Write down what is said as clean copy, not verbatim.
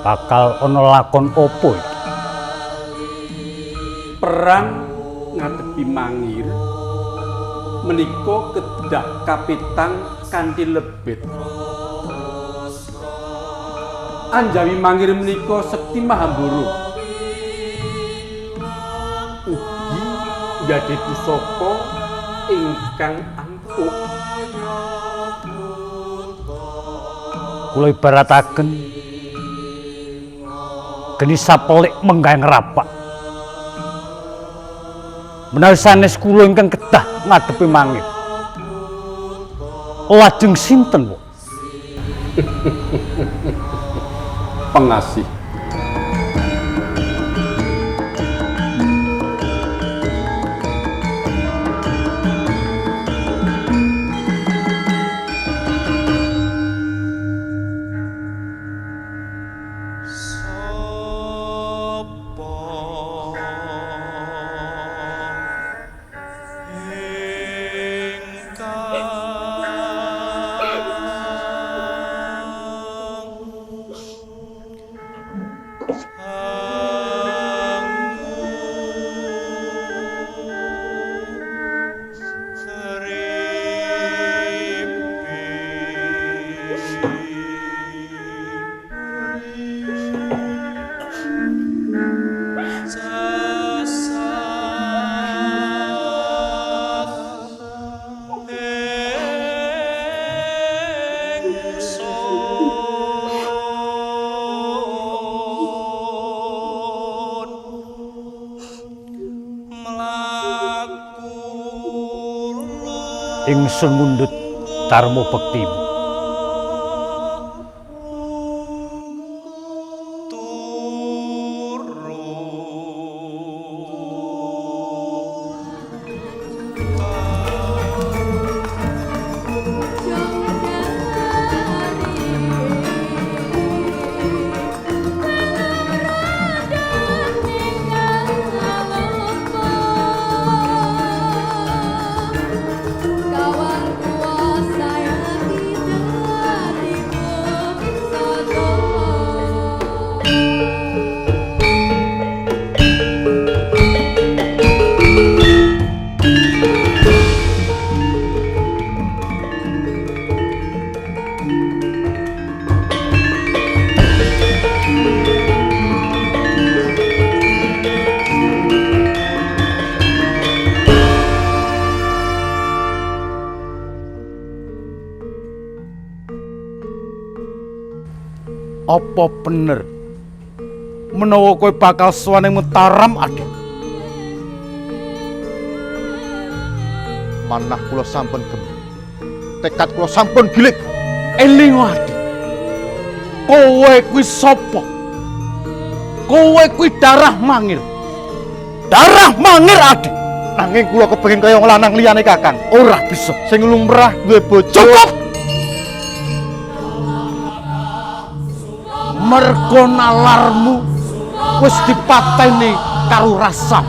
Bakal ana lakon opo iki? Perang ngadepi Mangir menika kedah kapitang kanthi lebet. Anjawi Mangir menika sekti Mahamburu. Ugi nggadhahi pusaka ingkang ampuh. Kula ibarataken geni sapelik menggah ngrapak. Menawi sanes kula ingkang kedah ngadepi Mangir. Lajeng sinten, Wok? Pengasih. Ingsun mundhut dharma bektimu. Apa bener menawa kowe bakal sowan ing Mataram, Adik? Manah kula sampun gemi. Tekad kula sampun gilig. Eling, Adik. Kowe kuwi sapa? Kowe kuwi darah Mangir. Darah Mangir, Adik. Nanging kula kepengin kaya wong lanang liyane, Kakang. Ora bisa. Sing lumrah duwe bojo. Cukup. Mergo nalarmu wis dipateni karo rasa.